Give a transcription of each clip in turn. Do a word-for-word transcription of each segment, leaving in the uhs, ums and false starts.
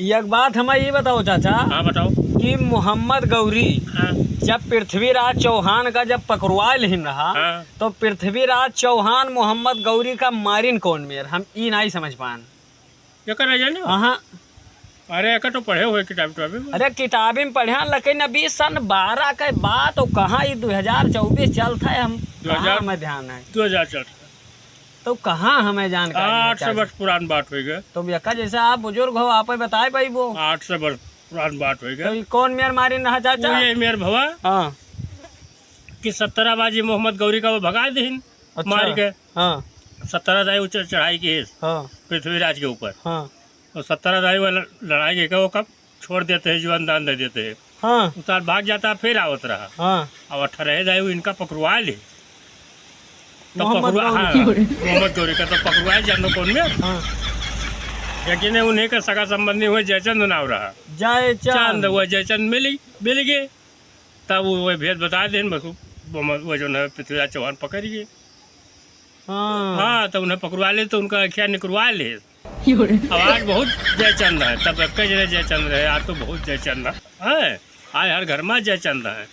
एक बात हमें ई बताओ चाचा, हाँ, बताओ। कि मोहम्मद गौरी हाँ। जब पृथ्वीराज चौहान का जब पकड़वाए लिहिन रहा, हाँ। तो पृथ्वीराज चौहान मोहम्मद गौरी का मारिन कौन मेर, हम ई नाहीं समझ पान। एकर है ना? हाँ। अरे, एकर तो पढ़े हुए किताब तो अभी। अरे, किताबी में पढ़े हैं, लेकिन अभी सन बारह के बात, तो कहाँ ई दो हजार चउबीस चलत है, हम कहाँ दो हजार, हमें ध्यान है। दो हजार चलत है। तो कहाँ हमें जानकारी है, आठ सौ चाचा? वर्ष पुरान बात होइ गए। तो यक्का जैसे आप बुजुर्ग हो, आप ही बताए पाइबो। आठ सौ वर्ष पुरान बात होइ गए। तो ई कौन मेर मारिन रहा चाचा? वो ये मेर भवा हाँ। कि सत्तरा बाजी मोहम्मद गौरी का वो भगा दिहिन, अच्छा। मार के। हाँ। सत्तरा दाई ऊँचे चढ़ाई की है हाँ। पृथ्वीराज के ऊपर। हाँ। और सत्तरा दाई वाला लड़ाई के वो कब छोड़ देते हैं, जीवन दान दे देते हैं। हाँ। उतार भाग जाता, फिर आवत रहा। हाँ। अब अठारह दाई इनका पकड़वा ले। तो मोहम्मद पकड़वा, गौरी। हाँ, मोहम्मद गौरी का तो पकड़वा जानो कौन में। हाँ। लेकिन उन्हीं का सगा संबंधी हुए, जयचंद नाव रहा। जयचंद। चंद हुआ, जयचंद मिल, मिल गए। तब वो, वो भेद बता देन, बस वो, वो, वो जो है पृथ्वीराज चौहान पकड़ गए। हाँ। हाँ, तो उन्हें पकड़वा ले, तो उनका अखिया निकरवा ले। योरे। अब आज बहुत जयचंद है, तब एक्के जने जयचंद रहे, आज तो बहुत जयचंद है। हैं? आज हर घर में जयचंद है,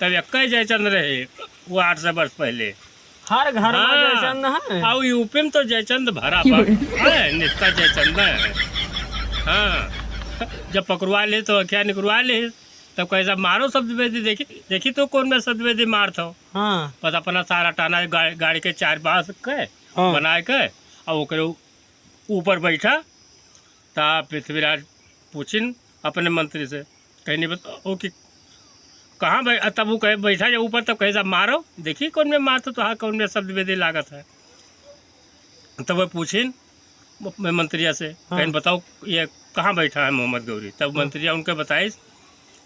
तब एक्के जयचंद रहे, वो आठ सौ वर्ष पहले। हर घर में हाँ। जयचंद है। और यूपी में तो जयचंद भरा योरे। पड़ा है, नित्ता जयचंद है। हाँ, जब पकड़वा ले तो अखिया निकरवा ले, तब कहे, "साहब, मारो शब्द वेदी, देखी, देखी तो कौन में शब्द वेदी मारत हो।" हाँ। बस अपना सारा टाना गा-, गाड़ी के चार बांस के हाँ। बनाए के, और ओकरे ऊ-, ऊपर बैठा, ता पृथ्वीराज पूछिन अपने मंत्री से, कहीं नहीं बता, ओ कि कहाँ बै-, तब वो कहे, "बैठा जा ऊपर," तब कहे, "साहब, मारो, देखी कौन में मारत हो, तो हाँ, कौन में शब्द वेदी लागत है।" तब वो पूछिन म-, मंत्रिया से, हाँ। कहीं बताओ, ये कहाँ बैठा है मोहम्मद गौरी? तब हाँ। मंत्रिया उनके बताइस,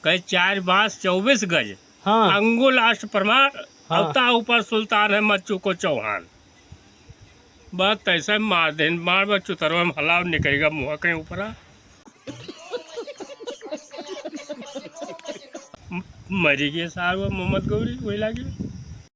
कहे, "चार बांस चउबीस गज, हाँ। अंगुल अष्ट प्रमाण, हाँ। अवता ऊपर सुल्तान है, मत चूको चौहान।" बस तैसे मार देन, मार बस चुतरवा में हलाव निकरेगा मुँह के ऊपर। म-, मरी गए सार वो मोहम्मद गौरी, वही लागे।